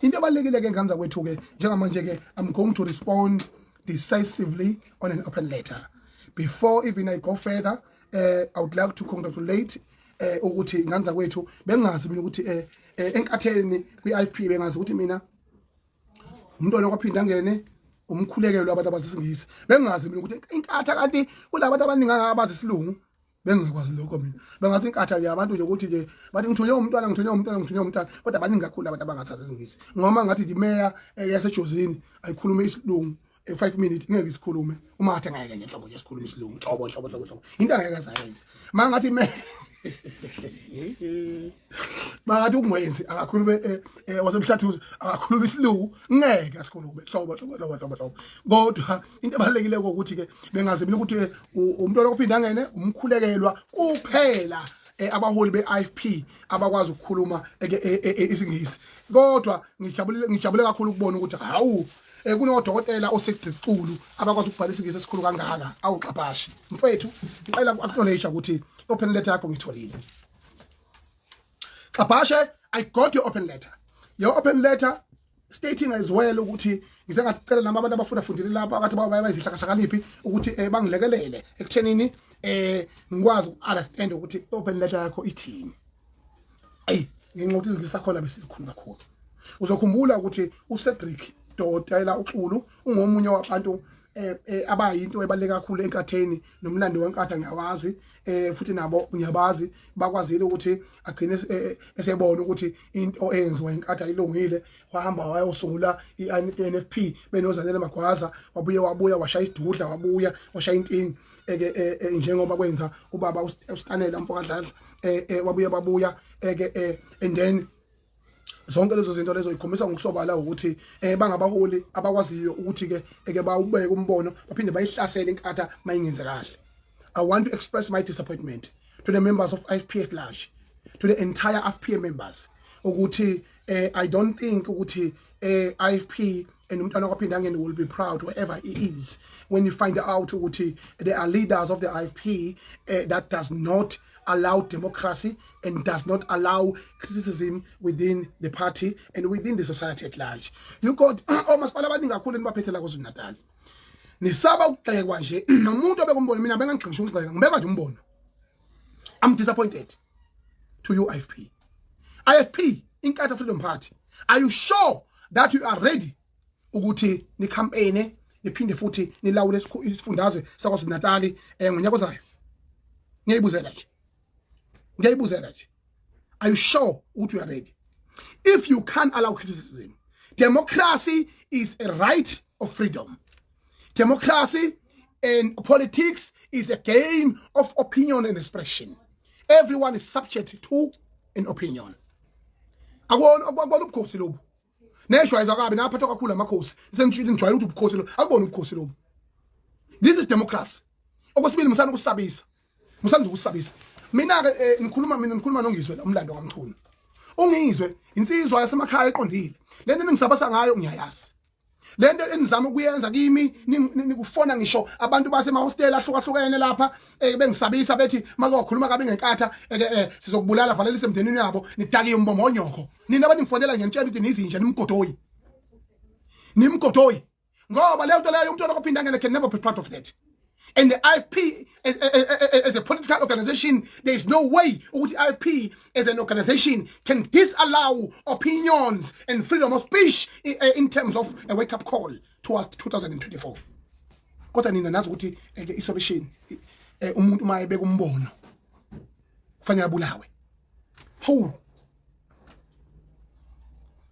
Into ebalulekile ke, ngane zakwethu ke, njengamanje ke, I'm going to respond decisively on an open letter. Before even I go further, I would like to congratulate ukuthi, ngane zakwethu, bengazi mina ukuthi enkatheni kwi-IFP, bengazi ukuthi mina umntwana kwaphinda angene umkhulekelo abantu abazisingisi. Bengazi mina ukuthi inkatha kanti kulabantu abaningi angabazi isilungu. Bengingakwazi lokho mina. Bengathi inkatha nje abantu nje ukuthi nje bathi ngithunywe umntwana, ngithunywe umntwana, ngithunywe umntwana, kodwa baningi kakhulu abantu abangasazi isingisi, ngoba ngathi nje imeya yaseJozini ayikhulume isilungu 5 minutes, ngeke isikhulume. Uma ngathi ngeke nje nhlobo nje sikhulume isilungu, nhlobo nhlobo nhlobo nhlobo, into angeke azayenze. Mangathi me mangathi ungwenzi akakhulume, wasemhlathuze akakhuluma isilungu, ngeke asikhulume hlobo hlobo hlobo hlobo hlobo. Kodwa into ebalulekile ukuthi ke bengazi mina ukuthi umntwana okuphinda angene umkhulekelwa kuphela, abaholi be-IFP abakwazi ukukhuluma isingisi. Kodwa ngijabulile, ngijabule kakhulu ukubona ukuthi hawu, kunodokotela oseGqixulu abakwazi ukubhala isingisi esikhulu kangaka. Awuxaphashi mfethu, ngicela ku-acknowledge ukuthi open letter yakho ngitholile. Xabhashe, I got your open letter, your open letter stating as well ukuthi ngize ngacela nami abantu abafunda fundile lapha akathi bayizihlakahlakaniphi ukuthi bangilekelele ekuthenini ngikwazi uku-understand ukuthi open letter yakho ithini. Ayi, ngenxa yokuthi izingisi sakhona besilikhulu kakhulu. Uzokhumbula ukuthi uCedric Dokotela uXulu ungomunye wabantu abayinto ebaluleke kakhulu enkatheni, nomlando wenkatha ngiyawazi, futhi nabo ngiyabazi. Bakwazile ukuthi agcine esebona ukuthi into eyenziwa inkatha ilungile, wahamba wayosungula i-NFP benoZanele Magwaza, wabuye wabuya washaya isidudla, wabuya washaya intingi eke njengoba kwenza ubaba uStanela Mfokadladla, wabuye babuya eke, and then zonke lezo zinto lezo ikhombisa ngokusobala ukuthi bangabaholi abakwaziyo ukuthi ke eke bawubeke umbono, baphinde bayihlasele inkatha mayingenze kahle. I want to express my disappointment to the members of IFP at large, to the entire IFP members, ukuthi I don't think ukuthi IFP and umntwana kwaphindangene will be proud wherever he is when you find out ukuthi there are leaders of the IFP that does not allow democracy and does not allow criticism within the party and within the society at large. You got omasipala abaningi kakhulu enibaphethe la KwaZulu Natal. Nisaba ukugxekwa nje nomuntu obekumbona. Mina bengangigxisha ukugxeka, ngibeka nje umbono. I'm disappointed to you, IFP. IFP, Inkatha Freedom Party, are you sure that you are ready ukuthi ni campaign niphinde futhi nilawule isifundazwe saKwaZulu Natal ngonyaka ozayo? Ngiyayibuzela nje, ngiyayibuzela nje. Are you sure ukuthi you are ready if you can't allow criticism? Democracy is a right of freedom. Democracy and politics is a game of opinion and expression. Everyone is subject to an opinion. Akubona ubukhosi lobu neshwayizwa kabi, naphathwa kakhulu amakhosi. Senitshile, nijwayele ukuthi ubukhosi lo, akubona ubukhosi lobu. This is democracy. Okwesibili, musani ukusabisa, musani ukusabisa. Mina ke ngikhuluma, mina ngikhuluma noNgizwe la, umlando kaMchunu. Ungizwe insizwa yasemakhaya eqondile. Lento engisabasa ngayo ngiyayazi. Lento enizama ukuyenza kimi, nikufona ngisho abantu basemahostela ahlukahlukene lapha, bengisabisa bethi make wakhuluma kabi ngenkatha sizokubulala, valelise emndenini yabo. Nidakiwe umbomonyoko nina abantu. Ngifonela ngiyanitshela ukuthi nizinja, nimgodoyi, nimgodoyi, ngoba leyo nto leyo umuntu okuphinda ngene can never be part of that. And the IFP as a political organization, there is no way ukuthi IFP as an organization can disallow opinions and freedom of speech in terms of a wake-up call towards 2024. Kodwa nina nazi ukuthi i-solution, umuntu uma ebeka umbono kufanele abulawe. Hawu,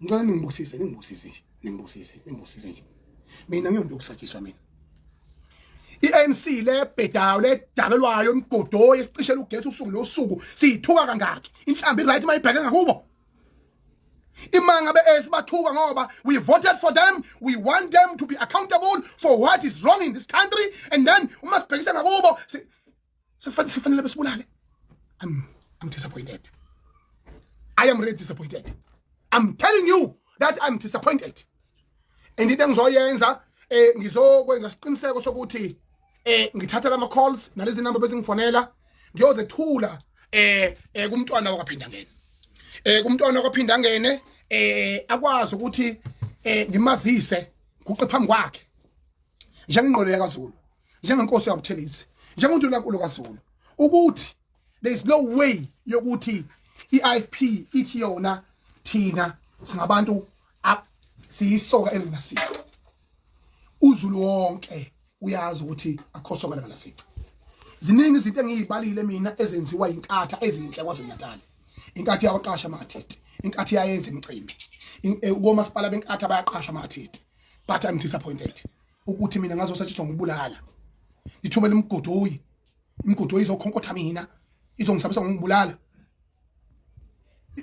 ngicela ningibusise, ningibusise nje, ningibusise, ningibusise nje. Mina ngiyonto yokusatshiswa mina. I-ANC lebhedayo ledakelwayo imigodoyi esicishela ugesi usuku nosuku, siyithuka kangaki inhlambi, right? Mayibheke ngakubo imanga be esibathuka ngoba we voted for them. We want them to be accountable for what is wrong in this country, and then uma sibhekise ngakubo sifanele besibulale. I'm disappointed. I am really disappointed. I'm telling you that I'm disappointed, and into engizoyenza, ngizokwenza isiqiniseko sokuthi ngithatha lama calls nalezi number bezingifonela, ngiyozethula kumntwana wakaphinda ngene, kumntwana wakaphinda ngene. Akwazi ukuthi ngimazise, guqe phambi kwakhe njengengqolo yakaZulu, njengenkosi yaButhelezi, njengoNdlunkulu kaZulu, ukuthi there is no way yokuthi i-IFP ithi yona thina singabantu, siyisoka elinasici. UZulu wonke uyazi ukuthi akho soka elinasici. Ziningi izinto engiyibalile mina ezenziwa iNkatha ezinhle KwaZulu Natal. Inkathi yawaqasha ama-artist, inkathi yayenza imicimbi, komasipala beNkatha bayaqasha ama-artist. But I'm disappointed ukuthi mina ngazosetshenziswa ngokubulala, ngithumela imgodoyi, imgodoyi izokhonkotha mina, izongisabisa ngokubulala,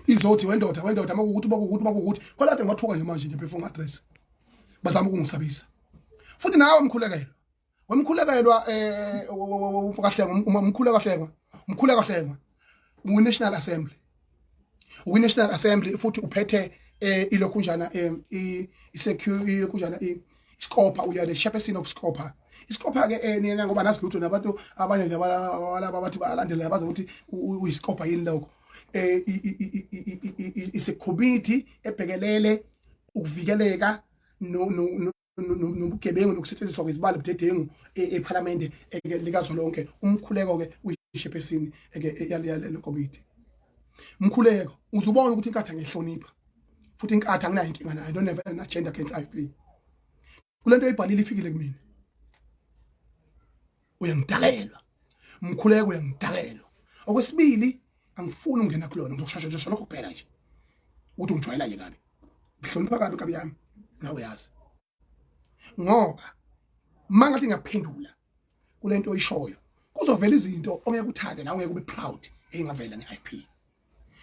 izothi wendoda, wendoda, makuwukuthi, makuwukuthi, makuwukuthi. Khona kade ngibathuka nje manje nje before ngi-address, bazama ukungisabisa futhi. Nawe mkhulekelwa, wemkhulekelwa, kahlengwa, umkhuleko hlengwa, umkhuleko hlengwa, uyi-National Assembly, uyi-National Assembly futhi uphethe ilokhunjana, i-secure ilokhunjana, iScopa, uya the chairperson of Scopa. IScopa ke nina ngoba nazi lutho nabantu abanye nje abalaba bathi balandela, bazi ukuthi uyiScopa yini lokho. Ise-committee ebhekelele ukuvikeleka no nobugebengu nokusetshenziswa kwezibalo budedengu ePhalamende likazwelonke. Umkhuleko ke uyi-chairperson ke yale committee. Umkhuleko uzubona ukuthi iNkatha ngihlonipha futhi iNkatha anginayo inkinga nayo. I don't have an agenda against IFP. Kulento oyibhalile ifikile kumina, uyangidakelwa mkhuleko, uyangidakelwa. Okwesibili, angifuni ukungena kulona, ngizokushasha lokho kuphela nje ukuthi ungijwayela nje kabi, ngihlonipha kabi kabi yami nawe uyazi, ngoba mangathi ngiyaphendula kulento oyishoyo kuzovela izinto ongeke uthande nawe, ungeke ube proud engavela nge-IFP.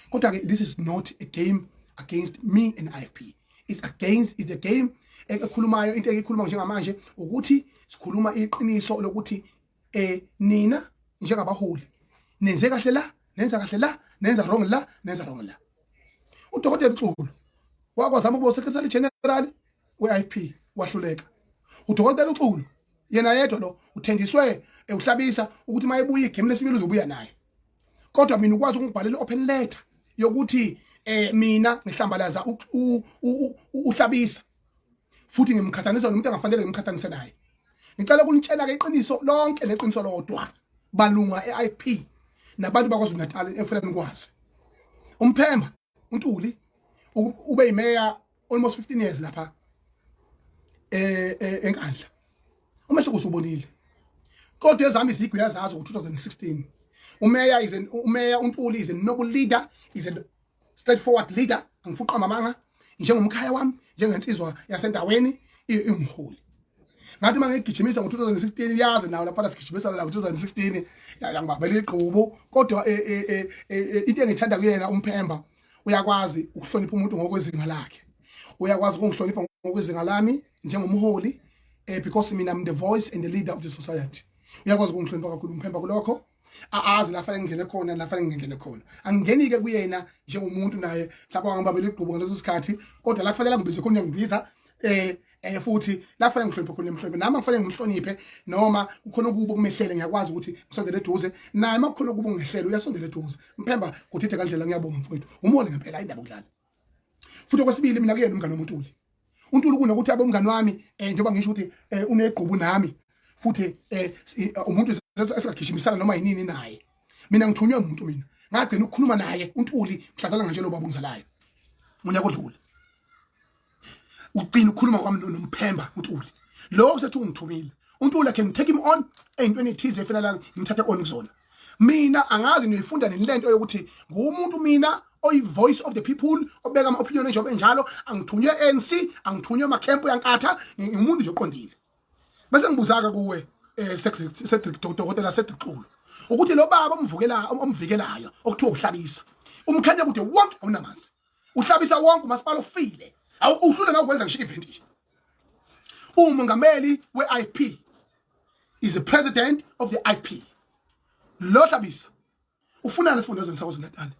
Kodwa ke this is not a game against me and IFP, it's against, it's a game ekhulumayo. Into eyikhuluma njengamanje ukuthi sikhuluma iqiniso lokuthi nina njengabaholi nenze kahle la, nenza kahle la, nenza wrong la, nenza wrong la. Udokotela uXulu wakwazama ukuba secretary general we-IFP, wahluleka. Udokotela uXulu yena yedwa lo uthenjiswe uHlabisa ukuthi mayebuya igame lesibili uzobuya naye, kodwa mina ukwazi ukungibhalela open letter yokuthi mina ngihlambalaza uHlabisa futhi ngimkhathanisa nomuntu engafanele ngimkhathanise naye. Ngicela ukunitshela ke iqiniso lonke neqiniso lodwa, balunga e-IFP nabantu bakwaZulu Natal ekufanele nikwazi. Umphemba uNtuli ube yimeya almost 15 years lapha eNkandla, umehluko usubonile. Kodwa ezami izigwe yazazi ngo-2016 umeya is an, umeya uNtuli is a noble leader, is a straightforward leader. Angifuqa mamanga njengomkhaya wami, njengensizwa yasendaweni, ingumholi. Ngathi uma ngigijimisa ngo-2016, yazi nawo lapha sigijimisa la ngo-2016, yangibambela igqubu. Kodwa into engithanda kuyena umphemba, uyakwazi ukuhlonipha umuntu ngokwezinga lakhe, uyakwazi ukungihlonipha ngokwezinga lami njengomholi, because mina I'm the voice and the leader of the society. Uyakwazi ukungihlonipha kakhulu umphemba kulokho, azi la fanele ngingene khona, la fanele ngingene khona. Angingeni-ke kuyena njengomuntu naye mhlawumbe wangibambela igqubu ngaleso sikhathi, kodwa la kufanele angibize khona uyangibiza, futhi la kufanele ngihloniphe khona emhloniphe, nami kufanele ngimhloniphe. Noma kukhona okubo kumehlele, ngiyakwazi ukuthi ngisondele eduze naye. Uma kukhona okubo ngehlele, uyasondela eduze. Mphemba kuthithe kandlela, ngiyabonga mfowethu, umholi ngempela, indaba okudlala. Futhi okwesibili, mina kuyena umngane womuntuli uNtuli, kunokuthi abe umngane wami, njengoba ngisho ukuthi unegqubu nami futhi umuntu esingagishimisana noma yinini naye. Mina ngithunywe umuntu, mina ngagcina ukukhuluma naye uNtuli mhlazana ngantshela ubaba ongizalayo ngonyaka odlule. Ugcina ukukhuluma kwami noMphemba uNtuli lo kusethi ungithumile uNtuli. I can take him on ey'ntweni ey'thize efanele ngimthathe on kuzona. Mina angazi niyifunda nini lento yokuthi ngumuntu mina oyi-voice of the people, obeka ama-opinion njengoba enjalo. Angithunywe ANC, angithunywe amakhempu yaNkatha, ngiwumuntu nje oqondile. Bese ngibuza-ke kuwe, Cedric, Dokotela Cedric Xulu, ukuthi lo baba omvukela, omvikelayo okuthiwa uHlabisa, umkhenya kude wonke awunamanzi. UHlabisa wonke umasipala ufile, awuhlule nawukwenza ngisho i-event nje. Umongameli we-IFP is the president of the IFP. Lo Hlabisa ufunani esifundazweni saKwaZulu Natal?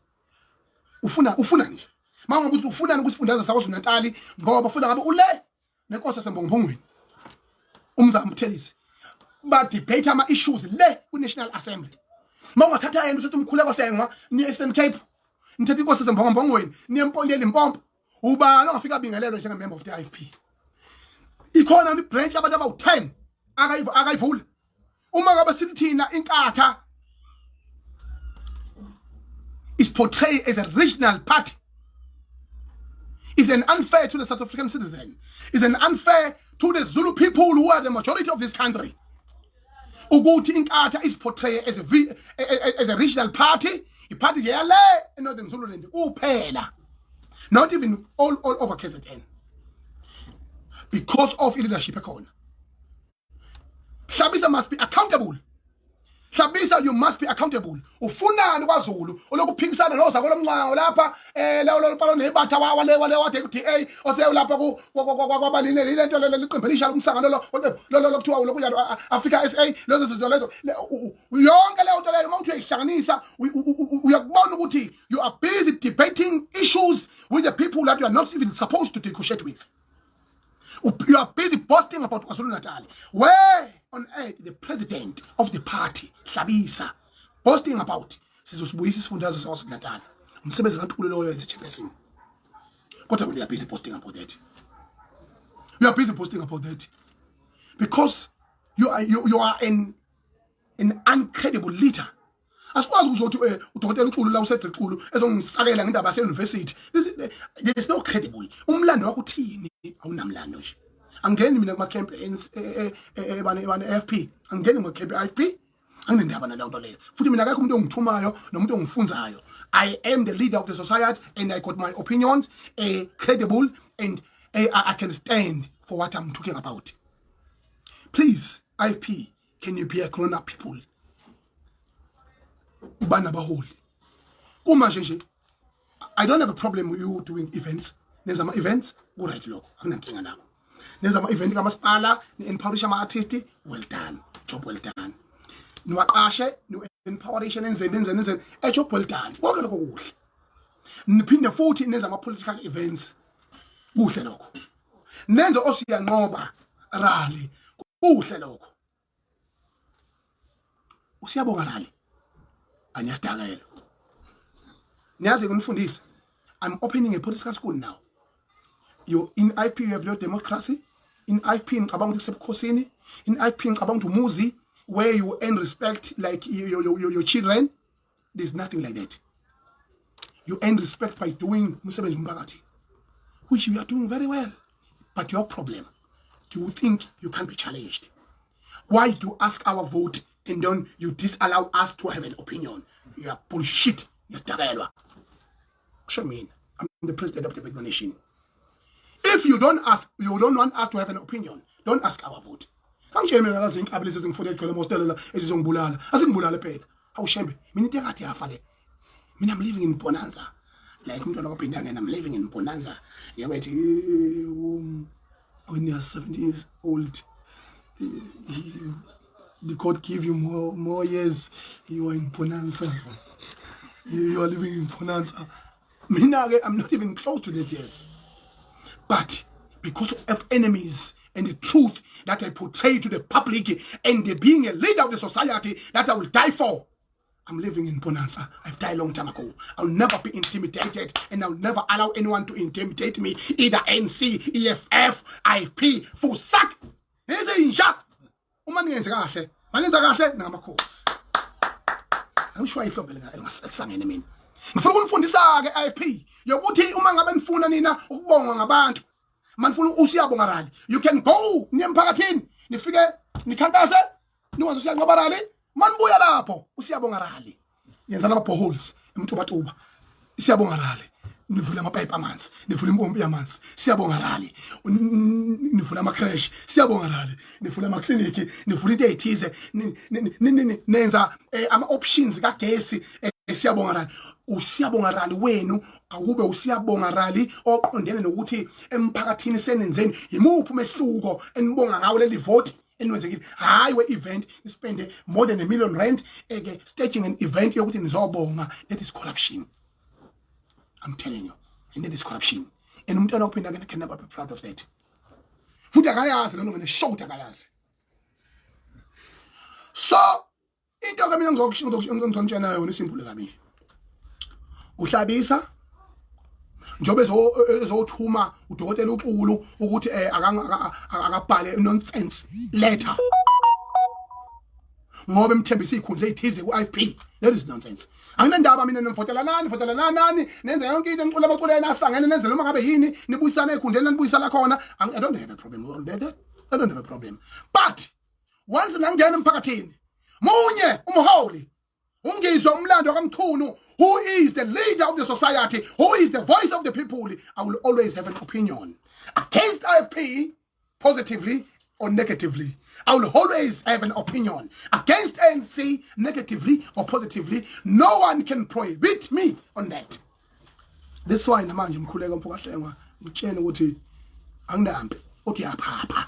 Ufuna nje mangoba ukuthi ufunani kwisifundazwe saKwaZulu Natal? Ngoba ufuna ngabe ule nenkosi yaseMbongobongweni uMzamo Buthelezi ba debate ama issues le ku National Assembly. Mawungathatha yena uthi umkhuleko hlengwa, niye Eastern Cape, nithatha inkosi yaseMbongobongweni niye eMpondeni, Limpopo. Ubani ongafika abingelelwe njenge member of the IFP? Ikhona i branch abantu abawu-10 akayivula. Uma ngabe sithi thina inkatha is portrayed as a regional party, is an unfair to the South African citizen, is an unfair to the Zulu people who are the majority of this country. Ukuthi inkatha is portrayed as a regional party, iparty nje yale eNorthern Zululand kuphela, not even all over KZN, because of leadership ekhona. Hlabisa must be accountable. Hlabisa, you must be accountable. Ufunani kwaZulu olokuphikisana nozako lomncango lapha leyo lolufana nebatha wale wale wade ku DA oseyulapha ku kwabaline lento leliqembu elisha lomsangano lo lo lo kuthiwa lokunjalo Africa SA, lezo zinto lezo yonke leyo nto leyo. Uma uthi uyayihlanganisa, uyakubona ukuthi you are busy debating issues with the people that you are not even supposed to negotiate with. You are busy boasting about KwaZulu-Natal. Where on earth the president of the party, Hlabisa, boasting about sizosibuyisa isifundazwe saKwaZulu-Natal. Umsebenzi kaNtuli loyo as chairperson. Kodwa you are busy boasting about that. You are busy boasting about that. Because you are an uncredible leader. Asikwazi ukuzothi udokotela uXulu la, uCedric Xulu, ezongisakela ngendaba yase-university. There is no credible. Umlando wakho uthini? Awunamlando nje. Angeni mina kuma-camp ebane AFP, angeni kuma-camp e-IFP, anginendaba naleyo nto leyo. Futhi mina akekho umuntu ongithumayo nomuntu ongifunzayo. I am the leader of the society and I got my opinions credible and I can stand for what I'm talking about. Please, IFP, can you be a grown up people? Ubani abaholi kuma nje nje? I don't have a problem with you doing events. Nenza ama-events, ku-right lokho, anginankinga nako. Nenza ama-event kamasipala, ni-empowerishe ama-artist, well done, job well done. Niwaqashe, ni-empowerishe, nenzeni, nenzeni, nenzeni, a job well done, konke lokho kuhle. Niphinde futhi nenza ama-political events, kuhle lokho. Nenze osiyanqoba rally, kuhle lokho. Usiyabonga rally aniyasidakelo. Niyazi nginifundise, I'm opening a political school now. You in IFP, you have no democracy in IFP. Ngicabanga ukuthi kusebukhosini in IFP. Ngicabanga ukuthi umuzi where you earn respect like your children. There's nothing like that. You earn respect by doing umsebenzi womphakathi, which you are doing very well. But your problem, do you think you can't be challenged? Why do you ask our vote and then you disallow us to have an opinion? You are bullshit. Ngiyasidakelwa kusho mina. I'm the president of the big nation. If you don't ask, you don't want us to have an opinion, don't ask our vote. Angitshele mina kaze inkabi lezi ezingifuna egcwele emahostela la ezizongibulala, asingibulale phela. Awushembe, mina into engathi yafa le. Mina I'm living in bonanza, like umntwana kwaBhindangene. I'm living in bonanza. Yabo, ethi when you are 70 years old, the God give you more years, you are in bonanza, you are living in bonanza. Mina ke, I'm not even close to that years, but because of enemies and the truth that I portray to the public and the being a leader of the society that I will die for, I'm living in bonanza. I've died a long time ago. I'll never be intimidated and I'll never allow anyone to intimidate me, either ANC, EFF, IFP, Fusak. Izinja. Uma ningenzi kahle, manenza kahle nangamakhosi. Angisho ihlombe elisangene mina. Ngifuna ukunifundisa ke IFP yokuthi uma ngabe nifuna nina ukubongwa ngabantu, manifuna usiyabonga rally, you can go niye emphakathini, nifike nikhankase, niwenze usiyanqoba rally. Manibuya lapho usiyabonga rally, yenza nama boreholes eMtubatuba. Siyabonga rally, nivula amapayipi amanzi, nivula impompi yamanzi. Siyabonga rally, nivula ama-creche. Siyabonga rally, nivula amakliniki, nivula into ey'thize, nenza ama-options kagesi. Siyabonga rally, usiyabonga rally wenu awube usiyabonga rally oqondene nokuthi emphakathini senenzeni, yimuphi umehluko enibonga ngawo leli voti eniwenzekile. Hayi, we-event nispende more than R1 million eke staging an event yokuthi nizobonga. That is corruption, I'm telling you, and that is corruption. And umntwana wakuphinda can never be proud of that. Futhi akayazi lento, ngene show ukuthi akayazi. So into ke mina ngizonitshela yona isimple kabi. Uhlabisa Njengoba ezothuma udokotela uXulu ukuthi akabhale nonsense letter ngoba emthembisa izikhundla ezithize ku-IFP. That is nonsense. Anginandaba mina, nimvotela nani, votela nani, nenze yonke into, nicula abaculeni asangene, nenze noma ngabe yini, nibuyisane ekhundleni nanibuyisana khona. I don't have a problem with all that. I don't have a problem, but once ngangena emphakathini munye umholi ungizwe umlando kaMchunu, who is the leader of the society, who is the voice of the people, I will always have an opinion against IFP, positively or negatively. I will always have an opinion against ANC, negatively or positively. No one can prohibit me on that. That's why namanje mkhuleka mfokaHlengwa, ngitshene ukuthi anginampi, uthi uyaphapha.